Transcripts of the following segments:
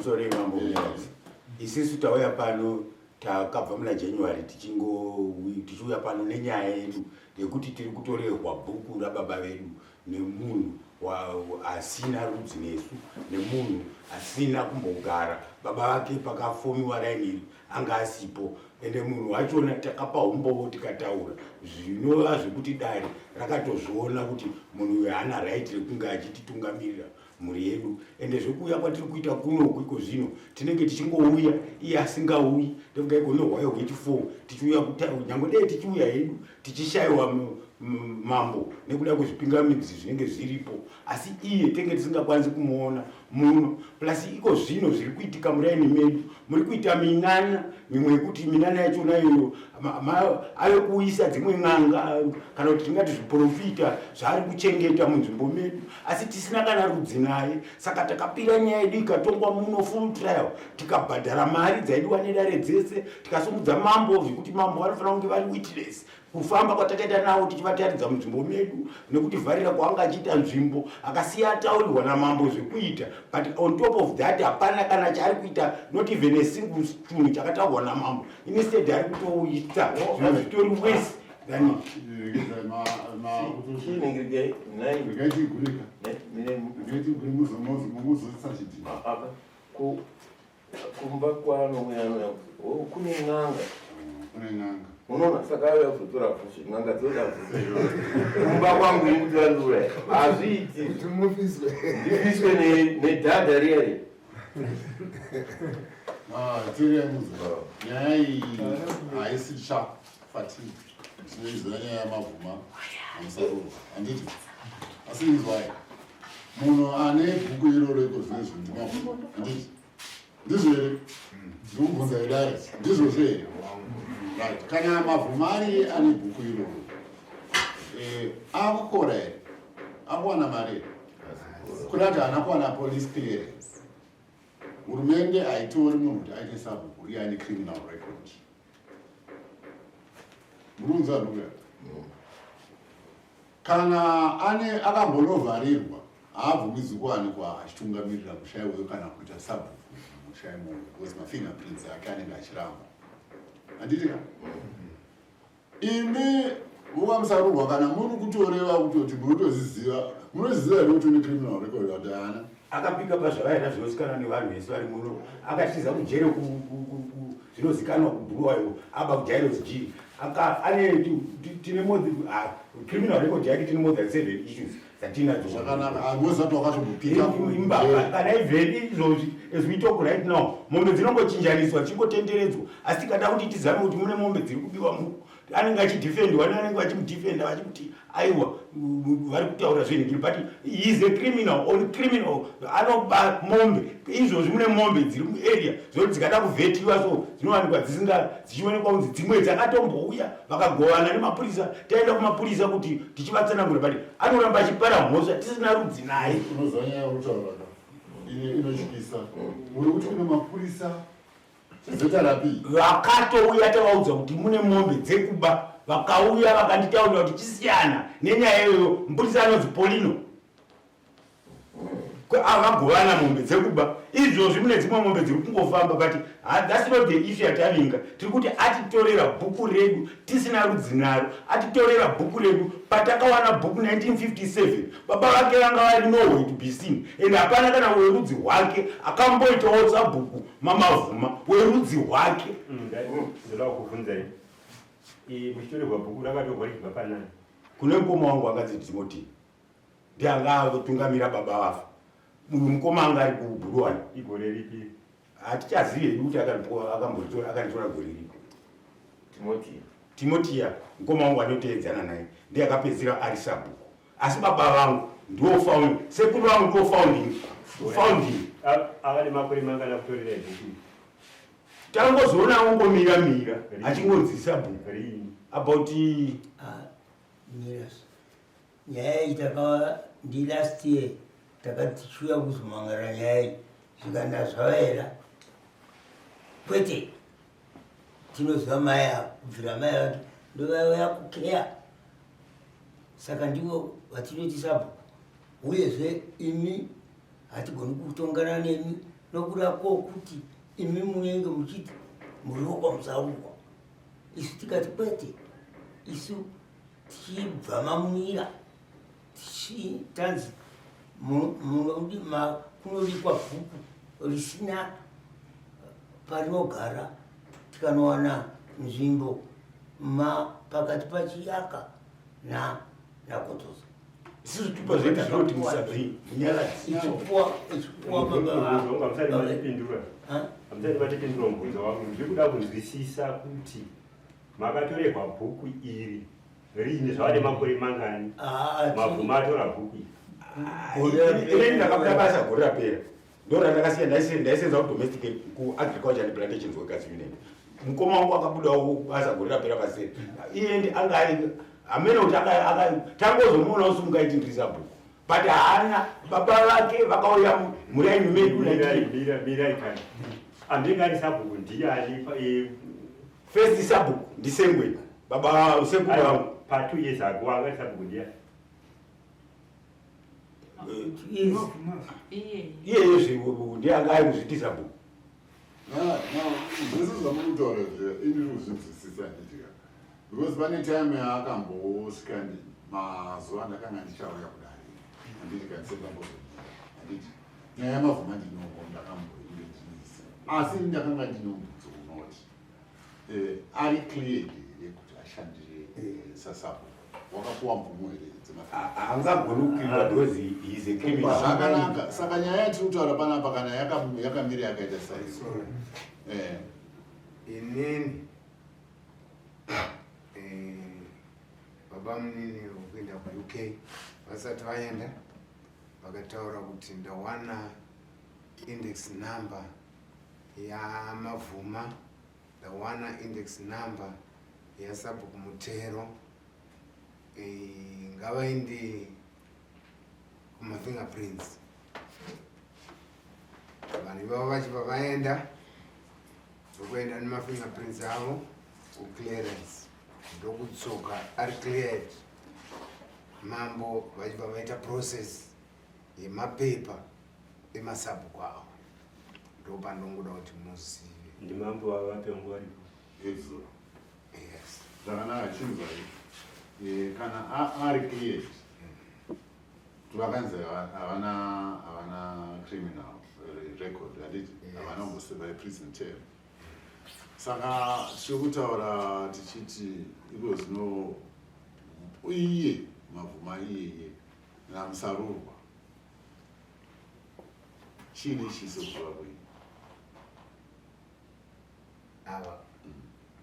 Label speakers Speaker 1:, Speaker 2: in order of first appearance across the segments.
Speaker 1: Pamusoro yemambo Munyaradzi, isisu tauya pano, takabva muna January tichiuya pano nenyaya yedu yekuti tiri kutorerwa bhuku rababa vedu nemunhu asina rudzi nesu, nemunhu asina kumbogara baba vake pakafomiwa raini iri, anga asipo. Ende munhu wachona takapa umbovo, tikataura zvinova zvekuti dare rakatozviona kuti munhu uyu haana right rekunge achititungamirira mhuri yedu. Ende zvekuuya kwatiri kuita kunoku iko zvino, tinenge tichingouya iye asingauyi. Ndofunga iko nehwayo hwechi4 tichiuya, nyange dei tichiuya hedu tichishayiwa mambo nekuda kwezvipingamidzi zvinenge zviripo, asi iye tenge tisingakwanisi kumuona muno. Plus iko zvino zviri kuitika muraini medu, muri kuita minana mimwe yekuti minana yachona iyoyo ave kuisa dzimwe n'anga, kana kuti tingati zviprofita zvaari kuchengeta munzvimbo medu, asi tisina kana rudzi naye. Saka takapira nyaya yedu, ikatongwa muno, full trial, tikabhadhara mari dzaidiwa nedare dzese, tikasumudza mambo zvekuti mambo vanofanira kunge vari witness kufamba kwatakaita navo tichivataridza munzvimbo medu nekutivharira kwaanga achiita nzvimbo. Akasiya ataurirwa namambo zvekuita, but on top of that hapana kana chaari kuita, not even a single chinhu chakataurwa namambo. Instead ari kutoita zvinhu zvitori worse than
Speaker 2: Chinengirigei nai.
Speaker 3: Regai tigurika. Regai tigure, muzozisa chidhina.
Speaker 2: Apa kumba kwanouya anouya, oh, kune n'anga.
Speaker 3: Kune n'anga.
Speaker 2: Unoona, saka auya kuzotora pfushe, n'anga dzoda kumba kwangu ini kuti vandiuraya. Hazviiti.
Speaker 4: Kuti mufiswe.
Speaker 2: Ndifiswe nedhadha riya riya.
Speaker 3: Tiri muzo, nyaya iyi haisi tsva kwatiri. Tinoiziva nyaya yamavhuma amusarurwa, handiti? Asi inzwai, munhu ane bhuku iroro iko zvinezvi ndimavhuma, handiti? Ndizvo here? Ndikubvunza idare, ndizvozvo here? Right, kana mavhuma ari ane bhuku iroro, akukora here? Akuwana mari here? Kuda kuti haana kuwana police clearance. Hurumende haitori munhu kuti aite sabhuku iye aine criminal record. Murunza nduya, kana ane akambonovharirwa, haabvumidzwi kuwanikwa achitungamirira musha iwoyo kana kuita sabhuku musha imoyo, because mafingerprints ake anenge achiramba, handiti ka? Imi mukamusarurwa, kana muri kutoreva kutoti munotozviziva, munozviziva here kuti une criminal record kuti haana?
Speaker 1: Akapika pazvavaida zvinozikanwa nevanhu vese vari muno. Akatiza kujere, zvinozikanwa kuBulawayo, aba kuJairos G. Ane tine more criminal record yake, tine more than seven issues dzatinadzo.
Speaker 3: Zvakanaka, mozati wakatombopika.
Speaker 1: Imbavha. Kana even izvozvi, as we talk right now, mombe dzinongochinjaniswa, dzichingotenderedzwa, asi tikada kuti tizame kuti mune mombe dziri kubiwa muno, anenge achidefendwa nevanenge vachimudefenda, vachimuti aiwa, vari kutaura zvenhingiri, but he is a criminal on criminal. Anoba mombe. Izvozvi mune mombe dziri muarea zvokuti dzikada kuvhetiwa so dzinowanikwa dzisinga, dzichionekwa kunzi dzimwe dzakatombouya vakagovana nemapurisa. Taenda kumapurisa kuti tichivatsanangura, but anoramba achipara mhosva tisina rudzi naye.
Speaker 3: Unoziva, nyaya yautaura inotyisa. Uri kuti kune mapurisa ZRP?
Speaker 1: Vakatouya, tavaudza kuti mune mombe dzekuba, vakauya vakanditaurira kuti chisiyana nenyaya iyoyo. Mupurisa anonzi Polino avagovana mombe dzekuba. Izvozvi mune dzimwe mombe dziri kungofamba, but that's not the issue yatavinga. Tiri kuti atitorera bhuku redu tisina rudzi naro. Atitorera bhuku redu patakawana bhuku 1957. Baba vake vanga vari nowhere to be seen, and hapana kana werudzi hwake akamboitawo sabhuku mamavhuma werudzi hwake.
Speaker 5: Ndoda kukubvunzai, muchitorerwa bhuku, rakatorwa richibva panani?
Speaker 1: Kune mukoma wangu anganzi Timoti, ndiye anga atungamira baba vafa. Uyu mukoma anga ari kuBulawayo.
Speaker 5: Igore ripi?
Speaker 1: Hatichazivi hedu kuti akamboritora, akaritora gore ripi.
Speaker 2: Timoti.
Speaker 1: Timotiya, mukoma wangu anoteedzana naye, ndiye akapedzisira ari sabhuku, asi baba vangu ndiwo found, sekuru vangu ndiwo founding.
Speaker 5: Ava nemakore mangana kutorera bhuku?
Speaker 1: Tangozoona angongomira mira achingonzi sabhuku.
Speaker 5: Rini?
Speaker 1: About
Speaker 6: Miras. Nyaya iyi takava ndi last year takati tichiuya kuzomangara nyaya iyi, zvikanda zvavaera kwete. Tinoziva mai ava kubvira mai vake ndovaiuya kukeya, saka ndivo vatinoti sabhuku. Uyezve imi hatigoni kutongana nemi. Nokuda kwokuti imi munenge muchiti muri wokwaMusarurwa, isu tikati kwete, isu tichibva mamunira tanzi kunobikwa bhuku risina parinogara, tikanowana nzvimbo pakati paChiyaka naKotoza.
Speaker 1: Isusu zvitupa zvedu zvinoti Musabvi Munyaradzi.
Speaker 6: Ichipuwa ichipuwa baba.
Speaker 5: Mubvunzo wangu hamusati matipindura. Hamusati matipindura mubvunzo wangu. Ndiri kuda kunzwisisa kuti makatorerwa bhuku iri riini, zvava nemakore mangani Mavhuma atora bhuku iri?
Speaker 1: Inini ndakabuda basa gore rapera, ndo randakasiya. Ndaisenza kudomestic, kuAgriculture and Plantations Workers Union. Mukoma wangu akabudawo basa gore rapera paseri. Iye ndi anga ari hamene kuti tangozomuona usungaiti ndiri sabhuku, but haana baba vake vakauya muraini medu.
Speaker 5: Mirai, mirai, mirai kani. Andinge ari sabhuku ndiani
Speaker 1: First sabhuku ndiSengwe, baba sekuru vangu.
Speaker 5: Pa 2 years ago anga ari sabhuku ndiani?
Speaker 1: Iyeye ndiye anga ari kuzviti sabhuku.
Speaker 3: Zvese zvamuri kutaura zviya ini kuzvinzwisisa, handitika? Because pane time yaakambosvika, mazuva andakanga ndichauya kudare, handitika? Ndisendambozonyora, handiti? Nyaya yaMavhuma ndinongo ndakamboinge ndinoisa, asi ini ndakanga ndine mubvunzo unoti ari cleared here kuti ashandire sasabhuku? Wakapuwa mvumo here dzemafambi?
Speaker 1: Haangagoni kuclearwa because he is a criminal.
Speaker 3: Zvakanaka. Saka nyaya yatiri kutaura panapa, kana yakamira yakaita saizo,
Speaker 4: Inini baba munini vokuenda kuUK vasati vaenda vakataura kuti ndawana index number yaMavhuma, ndawana index number yasabhuku Mutero, ngavaende kumafingerprints. Vanhu ivavo vachibva vaenda, ndokuenda nemafingerprints avo kuclearance, ndokudzoka ari cleared. Mambo vachibva vaita process yemapepa emasabhuku avo. Ndopandongoda kuti muzive.
Speaker 5: Ndimambo vavapengo varipo.
Speaker 3: Ezvo.
Speaker 4: Yes.
Speaker 3: Zvakanaka, chinzwai. Kana ari cleared, vakanzi havana criminal record, handiti? Havana kumboseva prison term. Saka tiri kutaura tichiti iko zvino iye Mavhuma iyeye naMusarurwa chiine chiso kuva kwenyu?
Speaker 4: Ava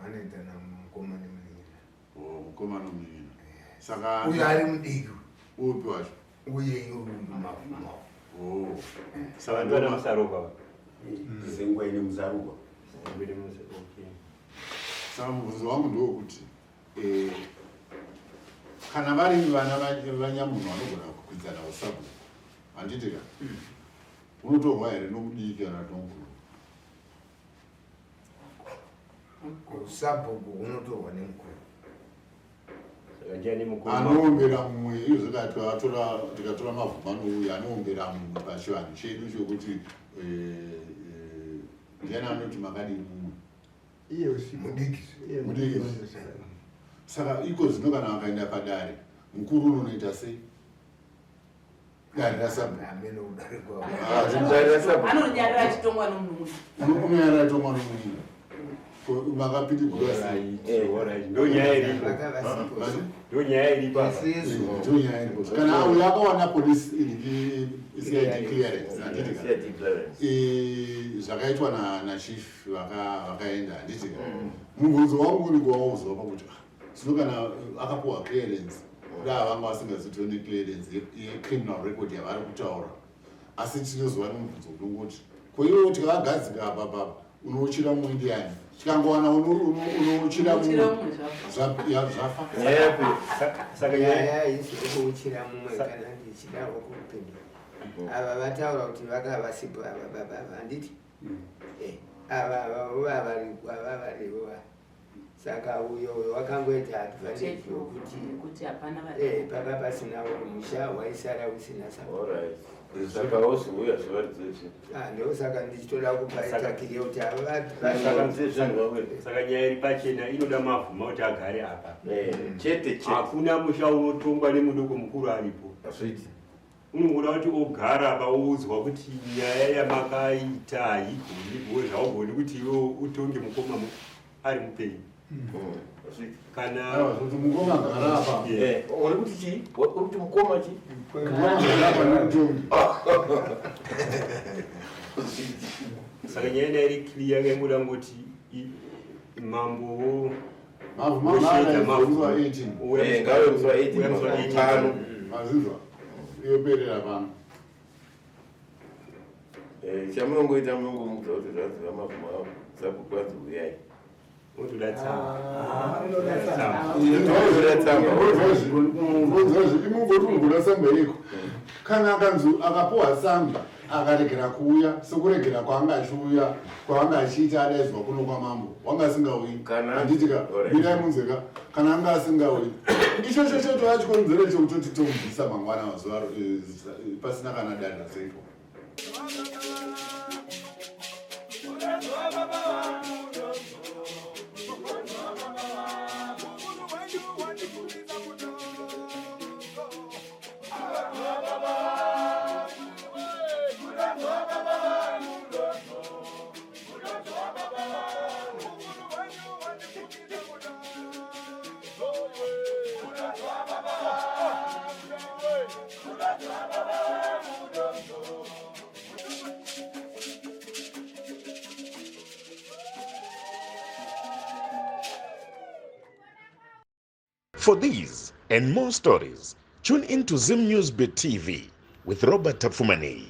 Speaker 4: vanoita namukoma nemunin'ina.
Speaker 3: Oh, mukoma nomunin'ina. Saka
Speaker 4: uyo ari mudiki.
Speaker 3: Upi wacho?
Speaker 4: Uye uyu Mavhuma.
Speaker 3: Oh.
Speaker 5: Saka ndiana Musarurwa?
Speaker 1: Sengwene Musarurwa.
Speaker 5: Okay.
Speaker 3: Saka mubvunzo wangu ndewokuti kana vari vana vanyamunhu vanogona kukwidzana usabhuku, handiti ka? Unotorwa here nomudiki kana nomukuru?
Speaker 4: Usabhuku hunotorwa nemukuru.
Speaker 5: Saka ndiani mukuru?
Speaker 3: Anoombera mumwe. Iyo zvakati tikatora Mavhuma nouyu anoombera mumwe pachivanhu chedu chokuti ndiani anoti makadii mumwe?
Speaker 7: Iye usiku.
Speaker 4: Mudiki.
Speaker 3: Mudiki. Saka iko zvino kana vakaenda padare, mukuru unonoita sei dare rasabhuku?
Speaker 4: Amene kudarikwa.
Speaker 8: Anonyarira achitongwa nomunhu.
Speaker 3: Unonyarira achitongwa nomunhu, makapindigura sei?
Speaker 5: Alright, ndo nyaya iripo. Ndo nyaya iripo apa.
Speaker 3: Ndonyaya iripo. Kana uyo akawana police CID clearance, handiti ka?
Speaker 2: CID clearance.
Speaker 3: Zvakaitwa nachief vakaenda, handiti ka? Mubvunzo wangu uri kuwauziva pakuti zvino kana akapuwa clearance, kuda vanga vasingazivi kuti clearance yecriminal record yavari kutaura, asi tinozova nemubvunzo unongoti ko iwo tikavagadzika apa papa, unochira mumwe ndiani? Tikangowana unochira mumwe, zvafa.
Speaker 2: Nyaya yapi?
Speaker 5: Saka nyaya
Speaker 4: Nyaya isi kuuchira mumwe, kana ndichida kupindura, ava vataura kuti vaka vasipo ava baba ava, handiti? Ava ava vari ava varivo va Saka uyo uyo wakangoita advantage yokuti
Speaker 8: Kuti hapana
Speaker 4: eh, papa pasina musha waisara usina sabhuku.
Speaker 2: Alright. Saka wozouya zuva ridzezvi.
Speaker 4: Ah, ndosaka ndichitoda kupaita kiriya kuti ava
Speaker 2: Saka mudzezvi vauya.
Speaker 5: Saka nyaya iri pachena inoda mavhuma kuti agare apa.
Speaker 2: Eh, chete chete.
Speaker 5: Hakuna musha unotongwa nemudoko mukuru aripo.
Speaker 2: Hazviiti.
Speaker 5: Unongoda kuti ogara apa oudzwa kuti nyaya yamakaita haigoni because haugoni kuti iwe utonge mukoma ari mupenyu.
Speaker 2: Hazviiti.
Speaker 5: Kana
Speaker 3: Aiwa, kuti mukoma agara apa.
Speaker 5: Yeah.
Speaker 2: Eh, uri kuti chii? Uri kuti mukoma chii?
Speaker 3: Mukoma agara apa nemutongi.
Speaker 5: Saka nyaya ina iri clear yaingoda ngoti mambo
Speaker 3: Mavhuma ngaadaidzwe musi wa 18.
Speaker 2: Eh, ngauye musi wa 18.
Speaker 5: Uya musi wa 18.
Speaker 2: Pano.
Speaker 3: Mazinzwa. Yoperera pano.
Speaker 2: Eh, chamunongoita munongomuudza kuti zvanzi vamavhuma sabhuku vanzi uyai.
Speaker 5: Otoda tsamba.
Speaker 4: Unoda
Speaker 5: Tsamba.
Speaker 2: Unoda tsamba.
Speaker 3: Imungoti unogoda tsamba yeiko? Kana akanzi akapuwa tsamba akaregera kuuya, sekuregera kwaanga achiuya, kwaanga achiita adaidzwa kuno kwamambo, wanga asingauyi. Handitika,
Speaker 2: Alright.
Speaker 3: mirai munzweka, kana anga asingauyi, ichocho chotova chikonzero chekutoti tomubvisa mangwana mazuva pasina kana danda seiko.
Speaker 7: For these and more stories, tune in to Zim News Bit TV with Robert Tafumani.